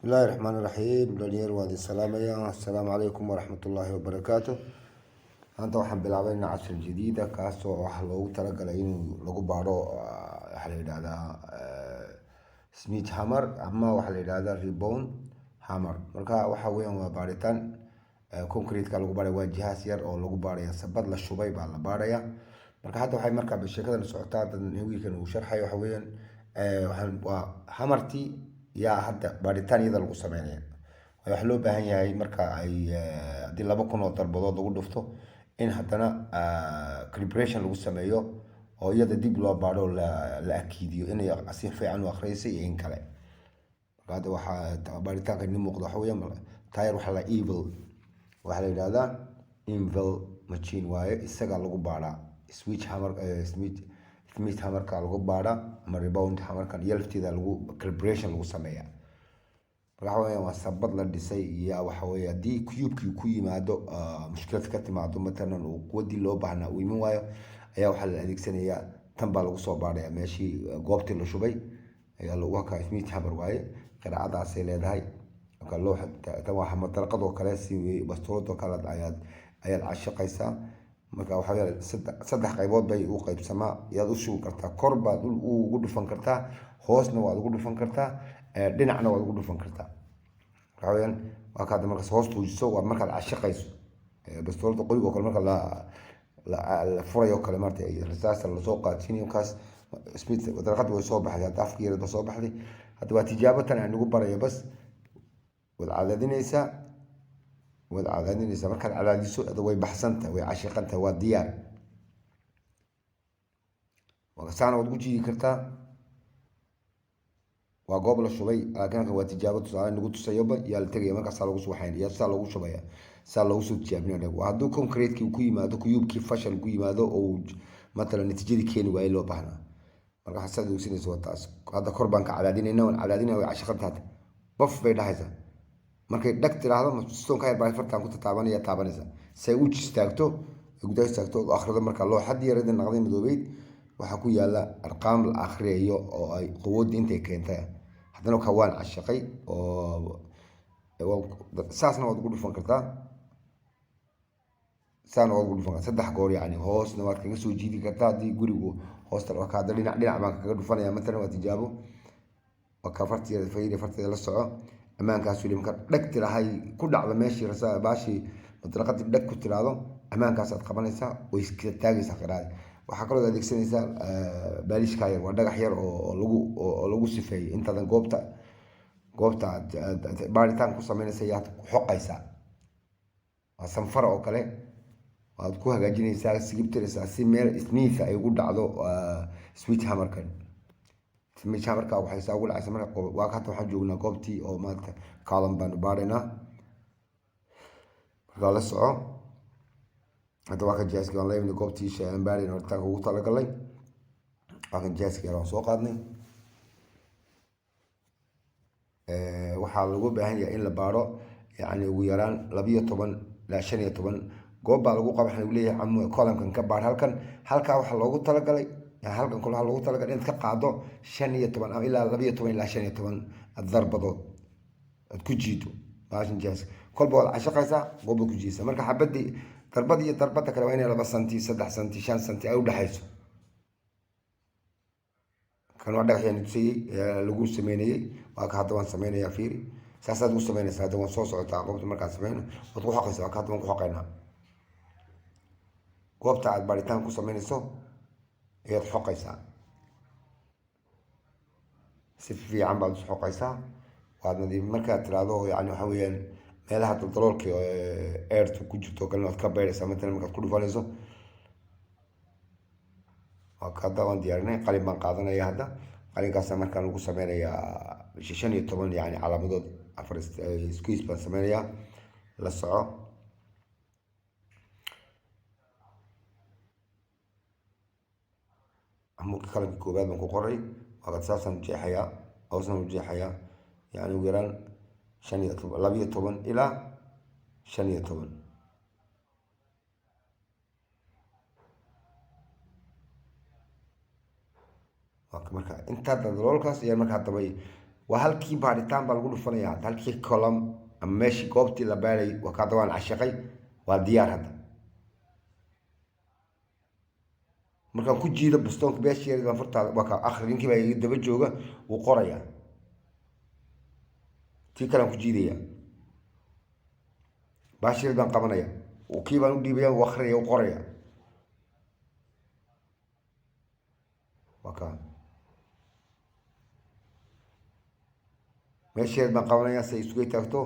Bismillahi raxmaani raxiim. Dhalinyar, waan idin salaamaya. Assalaamu calaykum waraxmatullaahi wabarakaatu. Maanta waxaan bilaabaynaa cashir jadiida, kaasoo ah loogu talagalay in lagu baadho waxaa la yidhahdaa Schmidt hammer ama waxaa la yidhahdaa rebound hammer. Marka waxa weeyaan waa baaritaan concrete-ka lagu baaraya. Waa jihaas yar oo lagu baaraya sabad la shubay baa la baaraya. Marka hadda waxay markaa sheekadan socotaa, dad wiilkan uu sharxayo, waxa weeyaan waxaan waa hammertii yaa hadda baaritaan iyada lagu sameynaya. Waxaa loo baahan yahay marka ay haddii 2000 oo darbadood lagu dhufto in haddana calibration lagu sameeyo oo iyada dib loo baadho, la akiidiyo inay si fiican u akhriyeysay iyo in kale. Marka hadda waxaa baaritaanka inii muuqda waxa weeyaan tayar waxaa la evil, waxaa la yidhahdaa anvil machine waaye. Isaga lagu baadhaa switch hammer, Schmidt hammerka lagu baadhaa ama rebound hammerkan iyo lafteeda lagu calibration lagu sameeyaa. Marka waxa weeyaan waa sabad la dhisay iyo waxa weeye haddii cubekii ku yimaado mushkilad ka timaado, matalan uu quwaddii loo baahnaa uu iman waayo, ayaa waxaa la adeegsanayaa tan baa lagu soo baadhaya meeshii goobtii la shubay ayaa lagu hakaa. Schmidt hammer waaye, qiraacadaasay leedahay. Marka loo tan waa madarqad oo kale, si bastoolad oo kale ayaad cashaqaysaa. Marka waxa weeye saddex qaybood bay u qaybsamaa. Yaad u shubi kartaa, kor baad ugu dhufan kartaa, hoosna waad ugu dhufan kartaa, dhinacna waad ugu dhufan kartaa. Waxa weeyaan waa kaad markaas hoos tuujiso, waa markaad cashaqayso bastoolada qoriga oo kale, marka la furayo kale, maarata rasaasta lasoo qaadsiinayo. Kaas Smith darqad way soo baxday hadda, afka yareed ba soo baxday hadda. Waa tijaabo tan aan ugu barayo. Bas waad cadaadinaysaa, waad cadaadinaysaa. Markaad cadaadiso ada way baxsantahay, way cashiqantahay, waa diyaar. Saana waad ugu jiidi kartaa. Waa goob la shubay, laakiin halkan waa tijaabo tusaale nagu tusayoba. Yaa la tegaya markaasaa lagu subaxayn, yaa saa loogu shubaya, saa loogu soo tijaabinaya. Waa hadduu concrete-kii ku yimaado, cubekii fashal ku yimaado oo uu matalan natiijadii keeni waaye loo baahnaa. Marka waxaad saad ogsinaysa waa taas. Hadda kor baan ka cadaadinayna, waan cadaadinaya, way cashiqanta hadda, baf bay dhahaysaa. Markay dhag tiraahdo, stonka yar baa fartaan ku taabanaya, taabanaysa si ay u istaagto, ay gudaha istaagto oo akhrido. Marka looxadii yareed naqday madoobeyd waxaa ku yaala arqaam la akhriyayo oo ay quwaddii intay keentay. Haddana ka waan cashaqay oo saasna waad ugu dhufan kartaa, saana waad ugu dhufan kartaa saddex goor. Yacni hoosna waad kaga soo jiidi kartaa haddii gurigu hoosta. Ka hadda dhinac dhinac baan kaga dhufanaya matalan, waa tijaabo. Waa ka farteeda fayri, farteeda la soco ammaankaas weli. Marka dhag tirahay ku dhacdo meeshii rasa baashii madraqadii dhag ku tiraahdo, ammaankaasaad qabanaysaa, way iska taagaysaa qiraadi. Waxaa kaloo adeegsanaysaa baalishka yar, waa dhagax yar oo lagu sifeeyey. Intaadan goobta aad baaritaan ku sameynaysa yaad ku xoqaysaa. Waa sanfara oo kale, waad ku hagaajinaysaa, sigibtiraysaa si meel smith ay ugu dhacdo switch hammerkan. Switch hammerka waxay saa ugu dhacaysa. Marka waa hadda waxaan joognaa goobtii oo maanta column baanu baaraynaa. Marka la soco hadda, waa kan jaaski waan leeyahay, goobtii aan baarayn horitaanka ugu talagalnay. Waa kan jaaski yar waan soo qaadnay. Waxaa lagu baahan yahay in la baaro yacni ugu yaraan 12 ilaa 15 goob baa lagu qaba. Waxaa lagu leeyahay columnkan ka baar halkan, halkaa waxaa loogu talagalay, halkan kale waxaa loogu talagalay inaad ka qaado 15 ama ilaa 12 ilaa 15 darbadood aad ku jiido baashan jaaska. Kolba waad cashaqaysaa, goob baad ku jiidaysaa. Marka xabadii darbad iyo darbada kale waa inay 2 santi, 3 santi, 5 santi ay u dhexayso. Kan waa dhagaxyaan tusayey lagu sameynayey. Waa ka hadda waan sameynayaa, fiiri, saasaad ugu sameynaysaa. Hadda waan soo socotaa goobta, markaan sameyno waad ku xoqaysaa. Waa ka hadda waan ku xoqaynaa. Goobta aad baaritaan ku sameynayso ayaad xoqaysaa, si fiican baad u xoqaysaa, waad nadiif. Markaad tiraahdo yani waxa weeyaan meelaha daldaloolka airtu ku jirto oo kalena waad ka beeraysaa matalan markaad ku dhufanayso. Waa ka hadda waan diyaarinay. Qalin baan qaadanaya hadda, qalinkaasa markaan lagu sameynayaa 15 yani calaamadood, afar squeeze baan sameynayaa. La soco. Amuurka qalinka koowaad baan ku qoray. Waa saasaan u jeexayaa, hoosaan u jeexayaa, yani ugu yaraan 15, 12 ilaa 15. Marka intaa daldaloolkaas ayaa markaa dabay Waa halkii baaritaan baa lagu dhufanaya hadda, halkii column ama meeshii goobtii la baarayay. Waa ka hadda, waan cashaqay, waa diyaar. Hadda markaan ku jiido bustoonka beeshii yarid baan furtaada, waa ka akhri. Ninkii baa iga daba jooga, wuu qorayaa. Tii kalean ku jiidaya, baashi yarid baan qabanaya, kii baan u dhiibaya, wuu akhriyaya, wuu qoraya. Waa ka meesha yarid baan qabanaya si ay isugu taagto.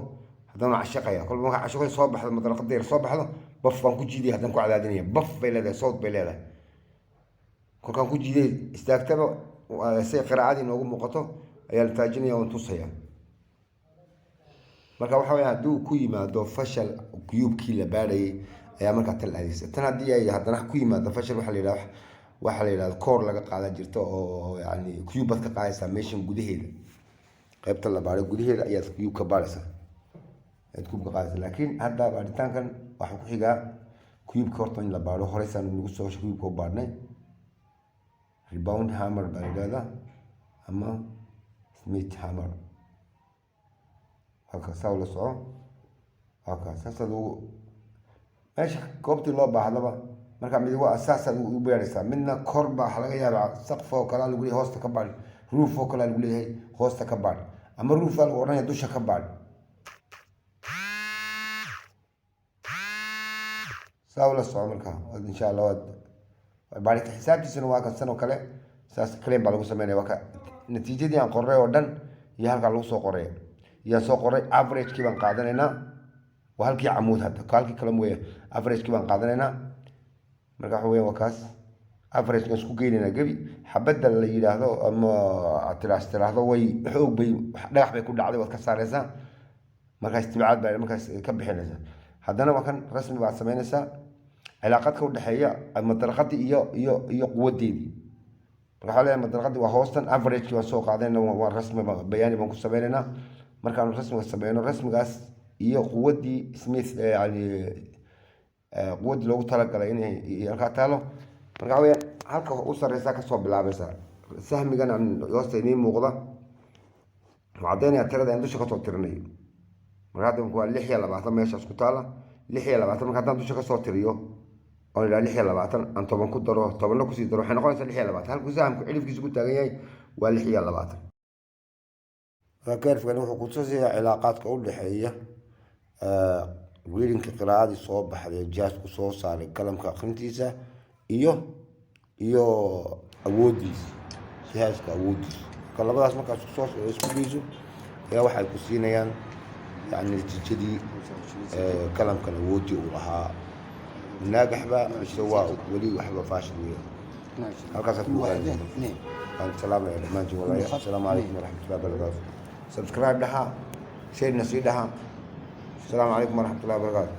Haddana waan cashaqaya. Kolba markaan cashaqo soo baxdo, madraqada yar soo baxdo, baf baan ku jiidaya, haddana ku cadaadinaya. Baf bay leedahay, sawt bay leedahay. Kolkaan ku jiiday istaagtaba, say qiraacadii noogu muuqato ayaa la taajinaya oon tusaya. Marka waxa weya, hadduu ku yimaado fashal cube-kii la baadhayay ayaa markaa tan la adeegsa. Tan haddii ay haddana ku yimaado fashal, waxaa la yidhahda, waxaa la yidhahda core laga qaadan jirto oo yani cube baad ka qaadaysaa meeshan gudaheeda, qaybta la baadhay gudaheeda ayaad cube ka baadhaysaa, ayaad cube ka qaadaysaa. Laakiin hadda baadhitaankan waxaa ku xigaa cube-ka horta in la baadho. Horeysaan nagu soo cube-ka u baadhnay. Rebound hammer baa la yidhahdaa ama Smith hammer. Halka saa ula soco, halka saasaad ugu meesha goobtii loo baahdaba. Marka mid waa saasaad u beeraysaa, midna kor baa waxa laga yaabaa saqf oo kale lagu leeyahay, hoosta ka baadh. Roof oo kale lagu leeyahay, hoosta ka baadh, ama roof baa lagu odhanaya, dusha ka baadh. Saa ula soco. Marka insha Allah waad baarita. Xisaabtiisana waa kan san oo kale, saas claim baa lagu sameynaya. Waa ka natiijadii aan qoray oo dhan iyo halkaa lagu soo qoray iyaan soo qoray. Average-kii baan qaadanaynaa, waa halkii camuud hadda, halkii kale mooye. Average-kii baan qaadanaynaa. Marka waxa weya, waa kaas average-kan isku geynaynaa gebi. Xabadda la yidhaahdo ama tiraahdo way xoog bay, dhagax bay ku dhacday, waad ka saaraysaa. Markaa istibcaad baa markaas ka bixinaysaa. Haddana waa kan rasmi baad samaynaysaa, cilaaqadka udhexeeya madaraqadii iyo quwadeedii. Marka waxaa leeyahay, madaraqadii waa hoostan, average-kii baan soo qaadanayna, waa rasmi bayaani baan ku sameynaynaa. Markaanu rasmiga sameyno, rasmigaas iyo quwaddii Smith, yani quwaddii loogu talagalay inay halkaa taalo. Marka waxa weeyaan, halka u sareysaa kasoo bilaabaysa. Sahmigan aan hoosta idiin muuqda wuxuu caddaynaya tirada aan dusha kasoo tirinayo. Marka hadda waa 26 meeshaas ku taala, 26. Marka haddaan dusha kasoo tiriyo oon idhaha 26, aan 10 ku daro, 10-na kusii daro, waxay noqonaysaa 26. Halkuu sahamku cidhifkiisa ku taagan yahay waa 26. Curve-kan wuxuu kutusayaa cilaaqaadka u dhexeeya reading-ka, qiraa'adii soo baxday, jihaasku soo saaray kalamka akhrintiisa iyo awoodiisa, jihaaska awoodiisa. Marka labadaas markaas soo isku geyso ayaa waxay ku siinayaan yani natiijadii kalamkan awooddii uu lahaa, naagaxba mise waa weli waxba faashil weeyaan. Halkaasaad ku ogaanaysa. Waan salaamaya dhammaantiin walaalayaal. Asalaamu calaykum waraxmatullahi wabarakaatu. Subscribe dhaha, share-na sii dhaha. Asalaamu calaykum waraxmatullahi wabarakaatu.